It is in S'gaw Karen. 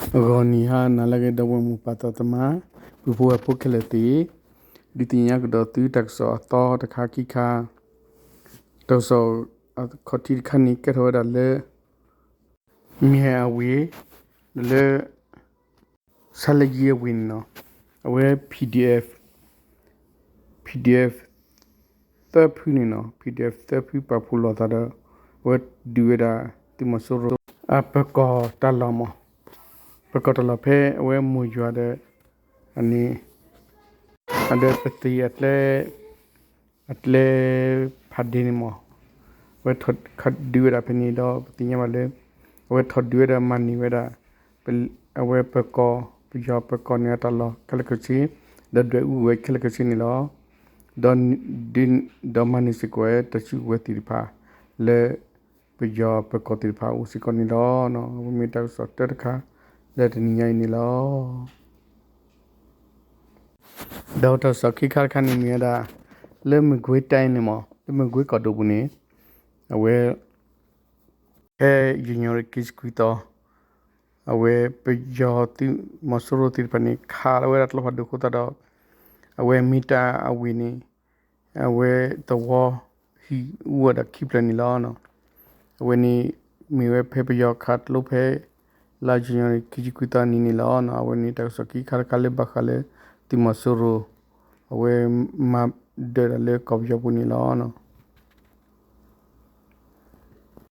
ဂီၤနံၤဟါနၤလၢအဂ့ၤ ဒီပုၢ်ဝဲၢ်မိၢ်ပၢ်သးသမါ, ပုၢ်ဖိဝဲၢ်ဖိခဲလၢာ်သ့ၣ်, ဒုးသ့ၣ်ညါကဒီးသုတၢ်ကစီၣ်အသီတခါခံခါ, တၢ်ကစီၣ်အခီၣ်ထံးတခါန့ၣ် ကဲထီၣ်ဝဲဒၣ်လၢ မ့ၢ်အဝ့ၢ် လၢ ဆါလၢယံၤအဝ့ၢ်န့ၣ်နီၤ, အဝဲ PDF, PDF သၢဖုန့ၣ်နီၤ, PDF သၢဖုပာ်ဖှိၣ်လိာ်သးဒီး အဝဲဒုးဝဲဒၣ် သုးမီၤစိရိၤ အပၢၤကီၢ်တၢ်လီၢ်မး, ပၢၤကီၢ်တၢ်လီၢ်ဖဲအဝဲမိၢ်ယွၤဒီး အန့ၣ် အဒီးပသံၣ်အကျဲ အကျဲဖးဒ့န့ၣ်မး, အဝဲထီၣ်ဒုးဝဲဒၣ်ဖဲန့ၣ်ဒီး ပသ့ၣ်ညါဘၣ်လၢ အဝဲထီၣ်ဒုးဝဲဒီးမၤန့ၢ်ဝဲဒၣ် အဝဲပၢၤကီၢ် ပယီၤပၢၤကီၢ်န့ၣ်အတၢ်လီၢ်ခဲလၢာ်ခဲဆ့, ဒီးဒွဲၣ်အူဝဲခဲလၢာ်ခဲဆ့န့ၣ်လီၤ. ဒီး ဒီးမၤန့ၢ်စ့ၢ်ကီးဝဲတၢ်စုကဝဲၤသ့ၣ်တဖၣ် လၢ ပယီၤပၢၤကီၢ်သ့ၣ်တဖၣ်အိၣ်စ့ၢ်ကီးန့ၣ်လီၤ. အဝဲမ့ၢ်တၢ်ကစီၣ်တၢတခါ လၢတနံၤညါအံၤန့ၣ်လီၤ. ဒီးတၢ်ကစီၣ်ခံခါတခါန့ၣ်မ့ၢ်ဝဲဒၣ် လၢမကွ့ၤတိုင်းန့ၣ်မး လၢမကွ့ၤကီၢ်ဒိၣ်ပူၤန့ၣ် အဝဲ ဖဲယနူၤအါရံၤခံဆံခွံသီ အဝဲပယီၤသုးမီၤစိရိၤသ့ၣ်တဖၣ်န့ၣ် ခးလီၤဝဲဒၣ်ကျိဖးဒိၣ်အဃိသတးဒီး အဝဲမ့ၢ်တၢ်အဝ့ၢ်န့ၣ် အဝဲသဝီဟံၣ်အိၣ်ဝဲဒၣ်ခံဖျၢၣ်န့ၣ်လီၤ. အဝဲန့ၣ် မ့ၢ်ဝဲဖဲပယီၤခးကျိဖဲ လါယနူၤအါရံၤခံဆံခွံသီနံၤန့ၣ်လီၤ. အဝဲန့ၣ်တၢ်ကစီၣ်ခံခါတခါလၢဘၣ်ဃးလၢ သုးမီၤစိရိၤ အဝဲမၤဒၢးတၢ်လၢကီၢ်ပယီၤပူၤန့ၣ်လီၤ.